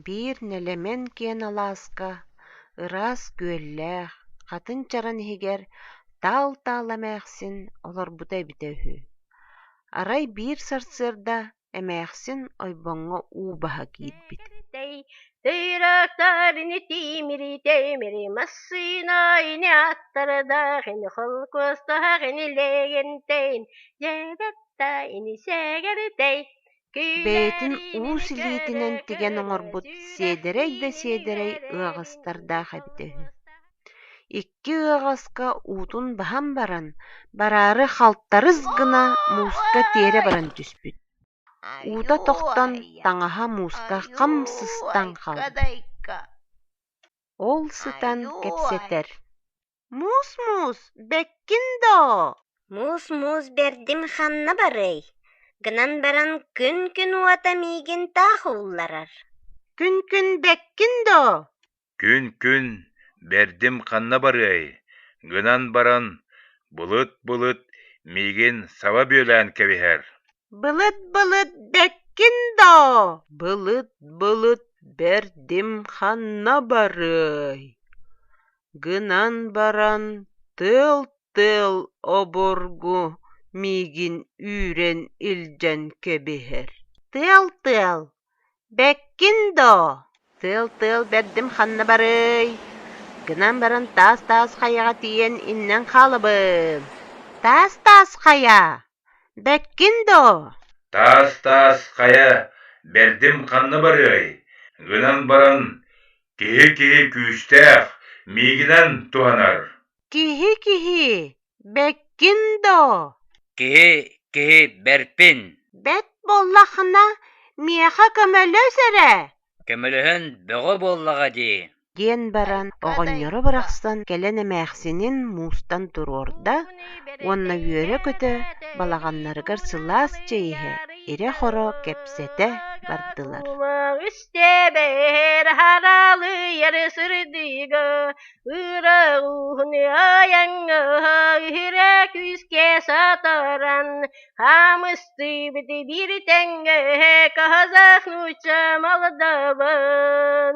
Биир нэлэмэн киэн алааска, ыраас күөллээх, хатыҥ чаран иһигэр таал-таал эмээхсин олорбута эбитэ үһү. Арай биир сарсыарда эмээхсин ойбоҥҥо уу баһа киирбит. Тыйрактар ини тимири темири массыына ини аттардаах ини холкуостаах ини лэгэнтэйин дьэбэтта ини сэгэртэй. Бэйэтин уус илиитинэн тигэн оҥорбут сиэдэрэй да сиэдэрэй ыаҕастардаах эбитэ үһү. Икки ыаҕаска уутун баһан баран, бараары халтарыс гына мууска тиэрэ баран түспүт. Уута тохтон, таҥаһа мууска хам сыстан хаалбыт. Ол сытан кэпсэтэр: «Муус-муус, бэккин доо?» Муус-муус бэрдим ханна барыай, гынан баран күн-күн уота миигин таах уулларар. «Күн-күн бэккин доо?» Күн-күн бэрдим ханна барыай, гынан баран былыт-былыт миигин саба бүөлээн кэбиһэр. «Былыт-былыт бэккин доо?» «Былыт-былыт бэрдим ханна барыай, гынан баран тыал-тыал обургу миигин үүрэн илдьэн кэбиһэр». «Тыал-тыал, бэккин доо?» «Тыал-тыал бэрдим ханна барыай, гынан баран таас-таас хайаҕа тиийэн иҥнэн хаалабын». «Таас-таас хайа, бэккин доо?» Таас-таас хайа бэрдим ханна барыай, гынан баран киһи-киһи күүстээх, миигинэн туһанар. «Киһи-киһи, бэккин доо?» Киһи-киһи бэрпин. «Бэт буоллаххына, миэхэ көмөлөс эрэ» Көмөлөһөн бөҕө буоллаҕа дии диэн баран оҕонньоро барахсан кэлэн эмээхсинин муустан туруорда уонна үөрэ-көтө балаҕаннарыгар сылаас чэй иһэ, ирэ-хоро кэпсэтэ бардылар. Хаамыстыыбыт биир тэҥҥэ казах нуучча молдаван.